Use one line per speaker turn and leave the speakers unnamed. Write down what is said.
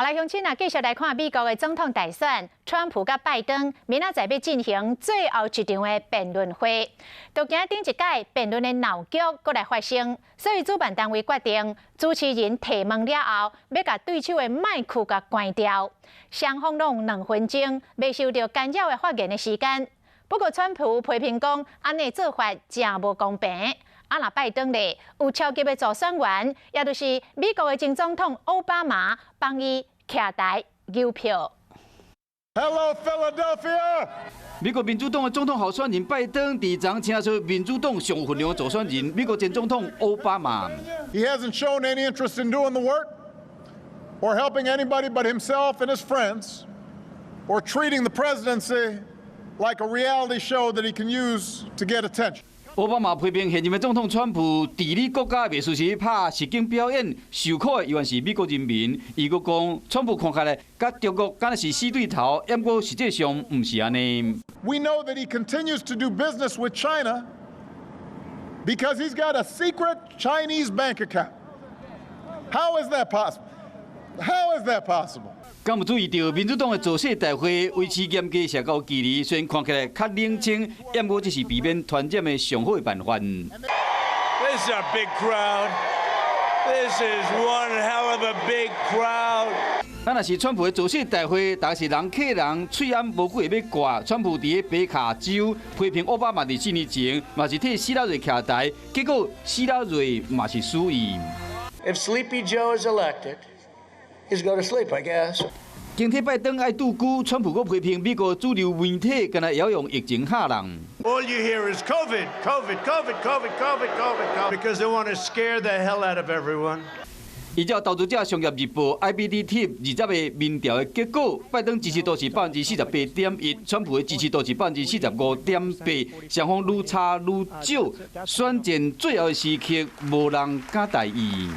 好來，鄉親啊，繼續來看美國的總統大選，川普佮拜登明仔載欲進行最後一場的辯論會。就驚頂一屆辯論的鬧劇閣來發生，所以主辦單位決定主持人提問了後，欲共對手的麥克共關掉，雙方攏有2分鐘袂受著干擾的發言的時間。不過川普批評講，按呢做法誠無公平。啊，若拜登咧有超級的助選員，也就是美國的前總統奧巴馬幫伊徛台搝票。
Hello, Philadelphia！
美國民主黨的總統候選人拜登，佇昨請出民主黨上有份量的助選人，美國前總統奧巴馬。
He hasn't shown any interest in doing the work or helping anybody but himself and his friends or treating the presidency like a reality show that he can use to get attention.
奧巴馬批評現任的總統川普治理國家袂輸是拍實景表演，受苦的猶原是美國人民。伊閣講，川普看起來佮中國敢若是死對頭，毋過實際上毋是按呢。
We know that he continues to do business with China because he's got a secret Chinese bank account. How is that possible? How is that possible?
敢有注意著民主黨的造勢大會維持嚴格社交距離，雖然看起來較冷清，毋過這是避免傳染的上好的辦法。
This is a big crowd. This is one hell of a big crowd.
咱若是川普的造勢大會，逐家是人客人，喙罨無幾个欲掛。川普佇咧北卡州批評奧巴馬佇4年前嘛是替希拉蕊徛台，結果希拉蕊嘛是輸伊。
If Sleepy Joe is elected, he's go to sleep, I guess.
頂替拜登愛拄久，川普閣批評美國主流媒體，敢若會用疫情嚇人。
All you hear is COVID, COVID, COVID, COVID, COVID, COVID, COVID, because they want to scare the hell out of everyone.
依照投資者商業日報 IBD 20個民調的結果，拜登支持度是48.1%，川普的支持度是45.8%，雙方愈差愈少，選戰最後的時刻，無人敢大意。